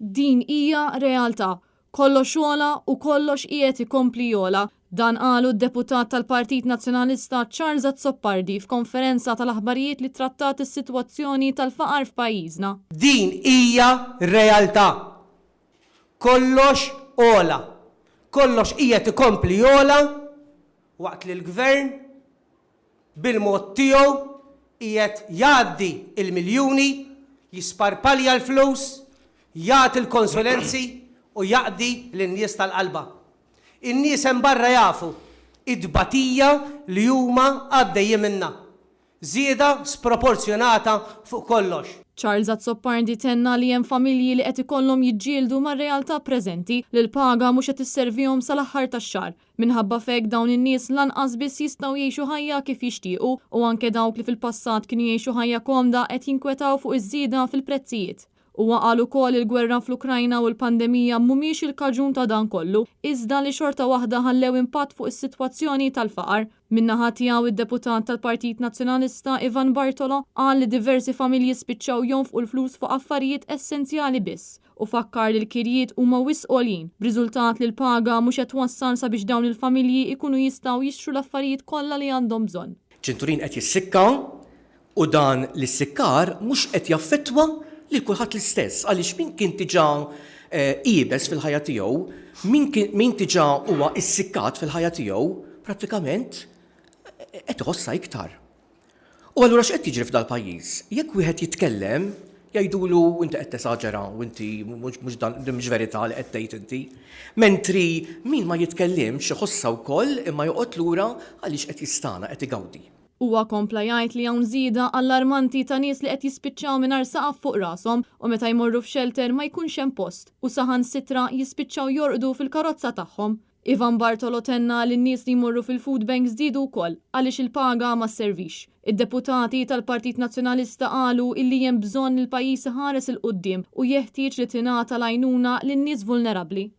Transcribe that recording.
Din hija realtà. Kollox għola u kollox qiegħed ikompli jogħla. Dan qalu d-Deputat tal-Partit Nazzjonalista Charles Azzopardi f'konferenza tal-aħbarijiet li trattat is-sitwazzjoni tal-faqar f'pajjiżna. Din hija realtà. Kollox għola. Kollox qiegħed ikompli jogħla waqt li l-Gvern bil-mod tiegħu qiegħed jgħaddi l-miljuni, jisparpalja l-flus, jagħti l-konsulenzi u jaqdi lin-nies tal-qalba. In-nies hemm barra jafu t-tbatija li huma għaddejjin minnha. Żieda sproporzjonata fuq kollox. Charles Azzopardi tenna li hemm familji li qed ikollhom jiġġieldu mar-realtà preżenti li l-paga mhux qed isservihom sal-aħħar tax-xahar. Minħabba f'hekk dawn in-nies lanqas biss jistgħu jgħixu ħajja kif jixtiequ u anke dawk li fil-passat kienu jgħixu ħajja komda qed jinkwetaw fuq iż-żieda fil-prezzijiet. Huwa qal ukoll li l-gwerra fl-Ukrajna u l-pandemija mhumiex il-kaġun ta' dan kollu, iżda li xorta waħda ħallew impatt fuq is-sitwazzjoni tal-faqar. Min-naħa tiegħu id-Deputat tal-Partit Nazzjonalista Ivan Bartolo qal li diversi familji spiċċaw jonfqu l-flus fuq affarijiet essenzjali biss u fakkar li l-kirjiet huma wisq għoljin, b'riżultat li l-paga mhux qed twassal sabiex dawn il-familji jkunu jistgħu jixtru l-affarijiet kollha li għandhom bżonn. Ċinturin qed jissikka U dan l-issikkar mhux qed jaffettwa lil kulħadd l-istess, għaliex min kien diġà iebes fil-ħajja tiegħu, min min diġà huwa issikkat fil-ħajja tiegħu, prattikament qed iħossha iktar. U allura x'qed jiġri f'dal-pajjiż? Jekk wieħed jitkellem, jgħidulu inti qed tesaġera u inti mhux dan mhux verità li qed tgħid inti. Mentri min ma jitkellimx iħossha wkoll imma joqgħod lura għaliex qed jistagħna, qed igawdi. Huwa kompla jgħid li hawn żieda allarmanti ta' nies li qed jispiċċaw mingħajr saqaf fuq rashom u meta jmorru f'xelter ma jkunx hemm post u saħansitra jispiċċaw jorqdu fil-karozza tagħhom. Ivan Bartolo tenna li n-nies li jmorru fil-food bank żdiedu wkoll għaliex il-paga ma sservix. Id-deputati tal-Partit Nazzjonalista qalu illi hemm bżonn li l-pajjiż iħares 'il quddiem u jeħtieġ li tingħata l-għajnuna lin-nies vulnerabbli.